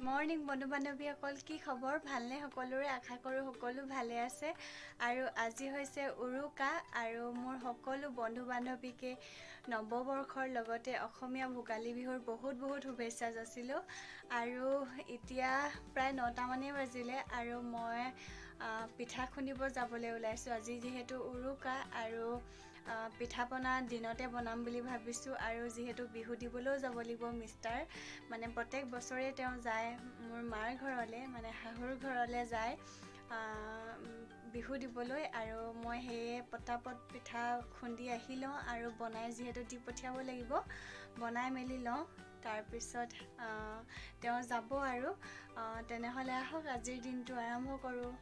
Morning বন্ধু বান্ধৱীসকল, কি খবৰ? ভালনে সকলোৰে? আশা কৰোঁ সকলো ভালে আছে। আৰু আজি হৈছে উৰুকা আৰু মোৰ সকলো বন্ধু বান্ধৱীকে নৱবৰ্ষৰ লগতে অসমীয়া ভোগালী বিহুৰ বহুত বহুত শুভেচ্ছা যাচিলোঁ। আৰু এতিয়া প্ৰায় 9টামানেই বাজিলে আৰু মই পিঠা খুন্দিব যাবলৈ ওলাইছোঁ। আজি যিহেতু উৰুকা আৰু পিঠা পনা দিনতে বনাম বুলি ভাবিছোঁ। আৰু যিহেতু বিহু দিবলৈও যাব লাগিব মিষ্টাৰ, মানে প্ৰত্যেক বছৰে তেওঁ যায় মোৰ মাৰ ঘৰলৈ, মানে শাহুৰ ঘৰলৈ যায় বিহু দিবলৈ। আৰু মই সেয়ে পটাপট পিঠা খুন্দি আহি লওঁ আৰু বনাই যিহেতু দি পঠিয়াব লাগিব, বনাই মেলি লওঁ, তাৰপিছত তেওঁ যাব। আৰু তেনেহ'লে আহক আজিৰ দিনটো আৰম্ভ কৰোঁ।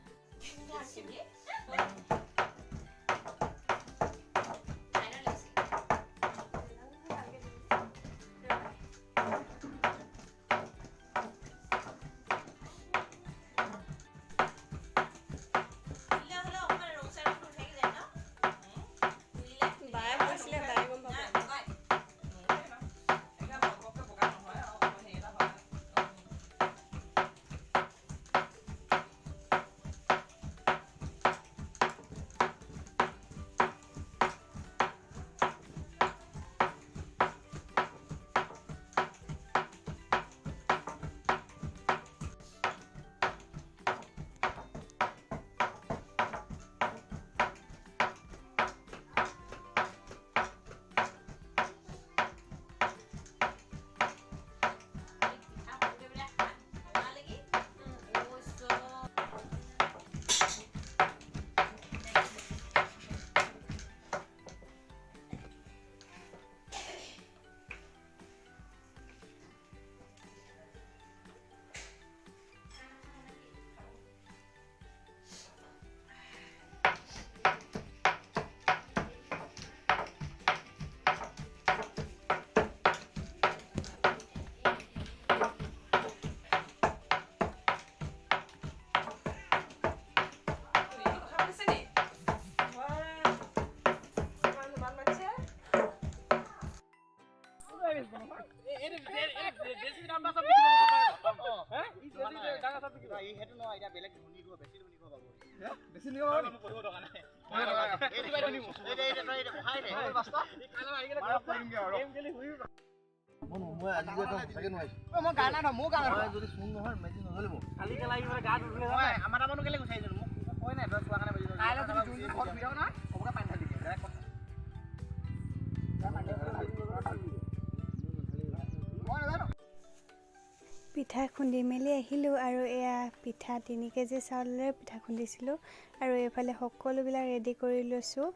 পিঠা খুন্দি মেলি আহিলোঁ আৰু এয়া পিঠা 3 কেজি চাউলেৰে পিঠা খুন্দিছিলোঁ। আৰু এইফালে সকলোবিলাক ৰেডি কৰি লৈছোঁ।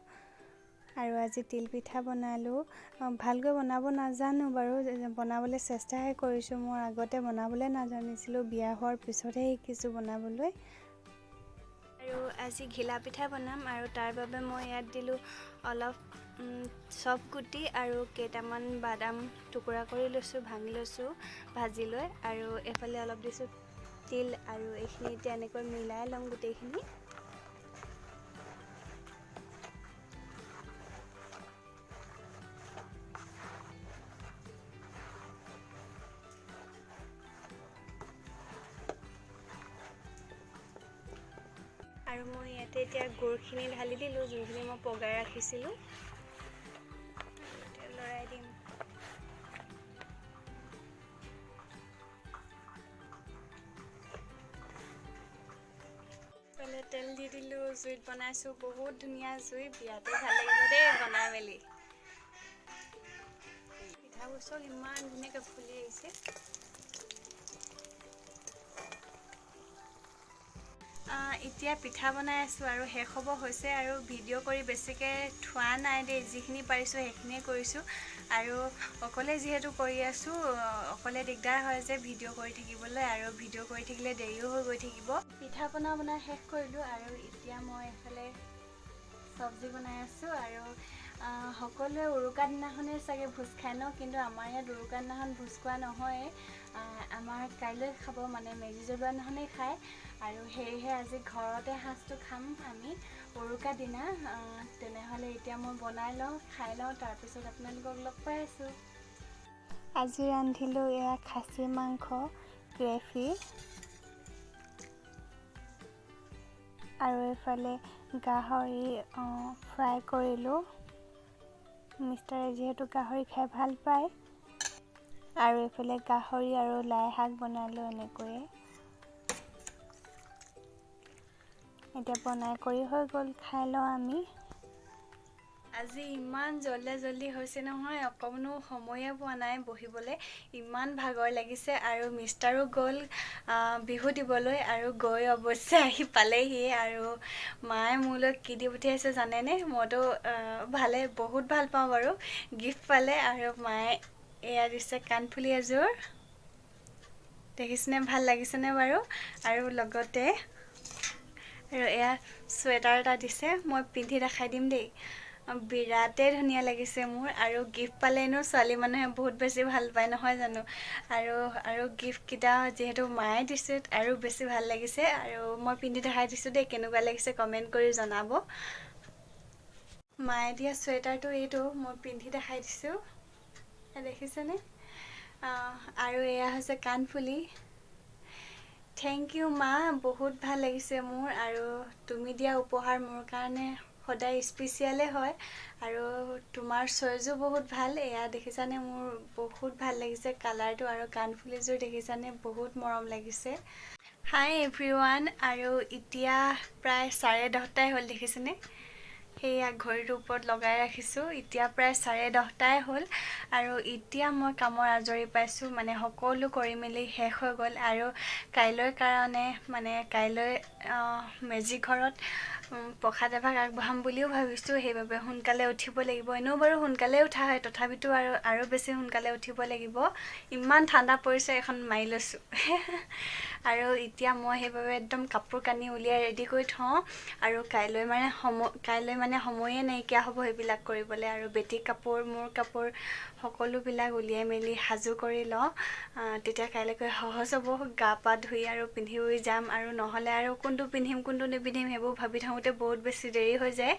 আৰু আজি তিল পিঠা বনালোঁ। ভালকৈ বনাব নাজানো বাৰু, বনাবলৈ চেষ্টাহে কৰিছোঁ। মই আগতে বনাবলৈ নাজানিছিলোঁ, বিয়া হোৱাৰ পিছতহে শিকিছোঁ বনাবলৈ। আৰু আজি ঘিলা পিঠা বনাম আৰু তাৰ বাবে মই ইয়াত দিলোঁ অলপ চপ গুটি আৰু কেইটামান বাদাম টুকুৰা কৰি লৈছোঁ, ভাঙি লৈছোঁ ভাজি লৈ। আৰু এইফালে অলপ দিছোঁ তিল আৰু এইখিনি এতিয়া এনেকৈ মিলাই ল'ম গোটেইখিনি। আৰু মই ইয়াতে এতিয়া গুড়খিনি ঢালি দিলোঁ, যোনখিনি মই পগাই ৰাখিছিলোঁ। এতিয়া লৰাই দিম। এইফালে তেল দি দিলোঁ, জুইত বনাইছোঁ। বহুত ধুনীয়া জুই, বিৰাটেই ভাল লাগিব দেই বনাই মেলি। পিঠাবোৰ চব ইমান ধুনীয়াকৈ ফুলি আহিছে। এতিয়া পিঠা বনাই আছোঁ আৰু শেষ হ'ব হৈছে। আৰু ভিডিঅ' কৰি বেছিকৈ থোৱা নাই দেই, যিখিনি পাৰিছোঁ সেইখিনিয়ে কৰিছোঁ। আৰু অকলে যিহেতু কৰি আছোঁ, অকলে দিগদাৰ হয় যে ভিডিঅ' কৰি থাকিবলৈ, আৰু ভিডিঅ' কৰি থাকিলে দেৰিও হৈ গৈ থাকিব। পিঠা পনা বনাই শেষ কৰিলোঁ আৰু এতিয়া মই এইফালে চব্জি বনাই আছোঁ। আৰু সকলোৱে উৰুকা দিনাখনেই চাগে ভোজ খায় ন, কিন্তু আমাৰ ইয়াত উৰুকা দিনাখন ভোজ খোৱা নহয়। আমাৰ কাইলৈ খাব, মানে মেজি জ্বলোৱা দিনাখনেই খায়। আৰু সেয়েহে আজি ঘৰতে সাজটো খাম আমি উৰুকা দিনা। তেনেহ'লে এতিয়া মই বনাই লওঁ, খাই লওঁ, তাৰপিছত আপোনালোকক লগ পাই আছোঁ। আজি ৰান্ধিলোঁ এয়া খাচী মাংস, গ্ৰেভি। আৰু এইফালে গাহৰি ফ্ৰাই কৰিলোঁ, মিষ্টাৰে যিহেতু গাহৰি খাই ভাল পায়। আৰু এইফালে গাহৰি আৰু লাই শাক বনালোঁ এনেকৈয়ে। এতিয়া বনাই কৰি হৈ গ'ল, খাই লওঁ আমি। আজি ইমান জল্দি জল্দি হৈছে নহয়, অকণো সময়ে পোৱা নাই বহিবলৈ, ইমান ভাগৰ লাগিছে। আৰু মিষ্টাৰো গ'ল বিহু দিবলৈ, আৰু গৈ অৱশ্যে আহি পালেহিয়ে। আৰু মায়ে মোলৈ কি দি পঠিয়াইছে জানেনে? মইতো ভালে বহুত ভাল পাওঁ বাৰু গিফ্ট পালে। আৰু মায়ে এয়া দিছে কাণফুলি এযোৰ, দেখিছেনে? ভাল লাগিছেনে বাৰু? আৰু লগতে আৰু এয়া চুৱেটাৰ এটা দিছে, মই পিন্ধি দেখাই দিম দেই, বিৰাটেই ধুনীয়া লাগিছে মোৰ। আৰু গিফ্ট পালে এনেও ছোৱালী মানুহে বহুত বেছি ভাল পায় নহয় জানো? আৰু আৰু গিফ্টকেইটা যিহেতু মায়ে দিছে আৰু বেছি ভাল লাগিছে। আৰু মই পিন্ধি দেখাই দিছোঁ দেই, কেনেকুৱা লাগিছে কমেণ্ট কৰি জনাব। মায়ে দিয়া চুৱেটাৰটো এইটো, মই পিন্ধি দেখাই দিছোঁ, দেখিছেনে? আৰু এয়া হৈছে কাণফুলি। Thank U মা, বহুত ভাল লাগিছে মোৰ। আৰু তুমি দিয়া উপহাৰ মোৰ কাৰণে সদায় স্পেচিয়েলে হয়। আৰু তোমাৰ চইজো বহুত ভাল। এয়া দেখিছানে? মোৰ বহুত ভাল লাগিছে কালাৰটো, আৰু কাণফুলিযোৰ দেখিছানে? বহুত মৰম লাগিছে। হাই এভৰিৱান, আৰু এতিয়া প্ৰায় 10:30ই হ'ল, দেখিছেনে? সেয়া ঘড়ীটোৰ ওপৰত লগাই ৰাখিছোঁ। এতিয়া প্ৰায় 10:30ই হ'ল আৰু এতিয়া মই কামৰ আজৰি পাইছোঁ, মানে সকলো কৰি মেলি শেষ হৈ গ'ল। আৰু কাইলৈৰ কাৰণে মানে কাইলৈ মেজি ঘৰত প্ৰসাদ এভাগ আগবঢ়াম বুলিও ভাবিছোঁ, সেইবাবে সোনকালে উঠিব লাগিব। এনেও বাৰু সোনকালে উঠা হয়, তথাপিতো আৰু আৰু বেছি সোনকালে উঠিব লাগিব। ইমান ঠাণ্ডা পৰিছে, এখন মাৰি লৈছোঁ। আৰু এতিয়া মই সেইবাবে একদম কাপোৰ কানি উলিয়াই ৰেডি কৰি থওঁ। আৰু কাইলৈ মানে সময়ে নাইকিয়া হ'ব সেইবিলাক কৰিবলৈ। আৰু বেটী কাপোৰ, মোৰ কাপোৰ সকলোবিলাক উলিয়াই মেলি সাজু কৰি লওঁ, তেতিয়া কাইলৈকৈ সহজ হ'ব, গা পা ধুই আৰু পিন্ধিও যাম। আৰু নহ'লে আৰু কোনটো পিন্ধিম কোনটো নিপিন্ধিম সেইবোৰ ভাবি থাকোঁতে বহুত বেছি দেৰি হৈ যায়।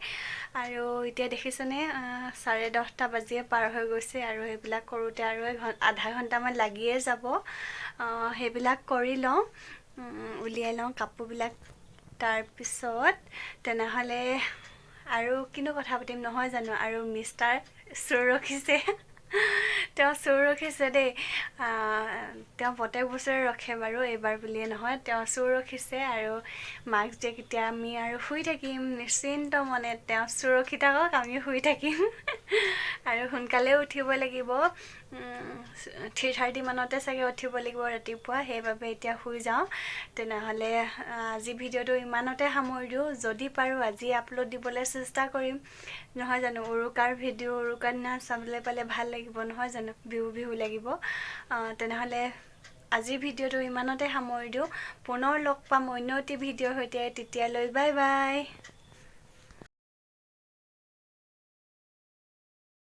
আৰু এতিয়া দেখিছেনে 10:30 বাজিয়ে পাৰ হৈ গৈছে। আৰু সেইবিলাক কৰোঁতে আৰু আধা ঘণ্টামান লাগিয়ে যাব। সেইবিলাক কৰি লওঁ, উলিয়াই লওঁ কাপোৰবিলাক, তাৰপিছত তেনেহ'লে আৰু কিনো কথা পাতিম নহয় জানো? আৰু মিষ্টাৰ চোৰ ৰখিছে, তেওঁ চোৰ ৰখিছে দেই। তেওঁ প্ৰত্যেক বছৰে ৰখে বাৰু, এইবাৰ বুলিয়ে নহয়, তেওঁ চোৰ ৰখিছে। আৰু মাক যে কেতিয়া আমি আৰু শুই থাকিম নিশ্চিন্ত মনে, তেওঁ চোৰ ৰখি থাকক, আমি শুই থাকিম। আৰু সোনকালেও উঠিব লাগিব, 3:30 মানতে চাগে উঠিব লাগিব ৰাতিপুৱা, সেইবাবে এতিয়া শুই যাওঁ। তেনেহ'লে আজি ভিডিঅ'টো ইমানতে সামৰি দিওঁ। যদি পাৰোঁ আজি আপলোড দিবলৈ চেষ্টা কৰিম নহয় জানো? উৰুকাৰ ভিডিঅ' উৰুকাৰ দিনা চাবলৈ পালে ভাল লাগিব নহয় জানো? বিহু বিহু লাগিব। তেনেহ'লে আজিৰ ভিডিঅ'টো ইমানতে সামৰি দিওঁ। পুনৰ লগ পাম অন্য এটি ভিডিঅ'ৰ সৈতে, তেতিয়ালৈ বাই বাই।